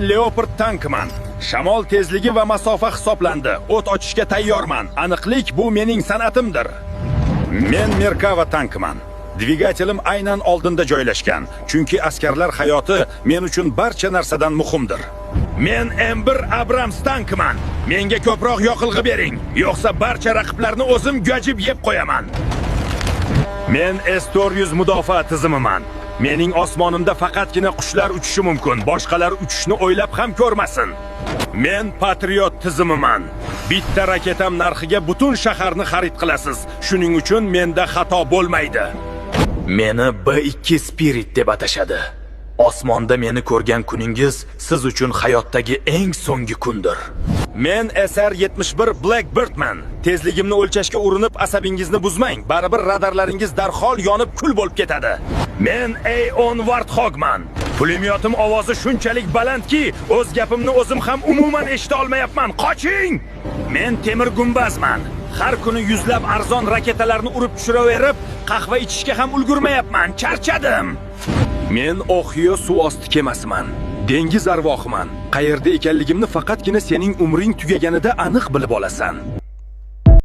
Leopard tankiman. Shamol tezligi va masofa hisoblandi. O't ochishga tayyorman. Aniqlik bu mening san'atimdir. Men Merkava tankiman. Dvigatelim aynan oldinda joylashgan, chunki askarlar hayoti men uchun barcha narsadan muhimdir. Men M1 Abrams tankiman. Menga ko'proq yoqilg'i bering, yo'qsa barcha raqiblarni o'zim gajib yeb qo'yaman. Men S-400 mudofaa tizimiman. Mening osmonimda faqatgina qushlar uchishi mumkin, boshqalar uchishni o'ylab ham ko'rmasin. Men Patriot tizimiman. Bitta raketam narxiga butun shaharni xarid qilasiz. Shuning uchun menda xato bo'lmaydi. Meni B2 Spirit deb atashadi. Osmonda meni ko'rgan kuningiz siz uchun hayotdagi eng so'nggi kundir. Men SR-71 Blackbirdman. Tezligimni o'lchashga urinib asabingizni buzmang. Baribir radarlaringiz darhol yonib kul bo'lib ketadi. Men A-10 Warthogman. Pulemyotim ovozi shunchalik balandki, o'z gapimni o'zim ham umuman eshita olmayapman. Qoching! Men temir gumbazman. Har kuni yuzlab arzon raketalarni urib tushiraverib, qahva ichishga ham ulgurmayapman. Charchadim. Men Ohio suv osti kemasiman. Dengiz arvohiman. Qayerda ekanligimni faqatgina sening umring tugaganida aniq bilib olasan.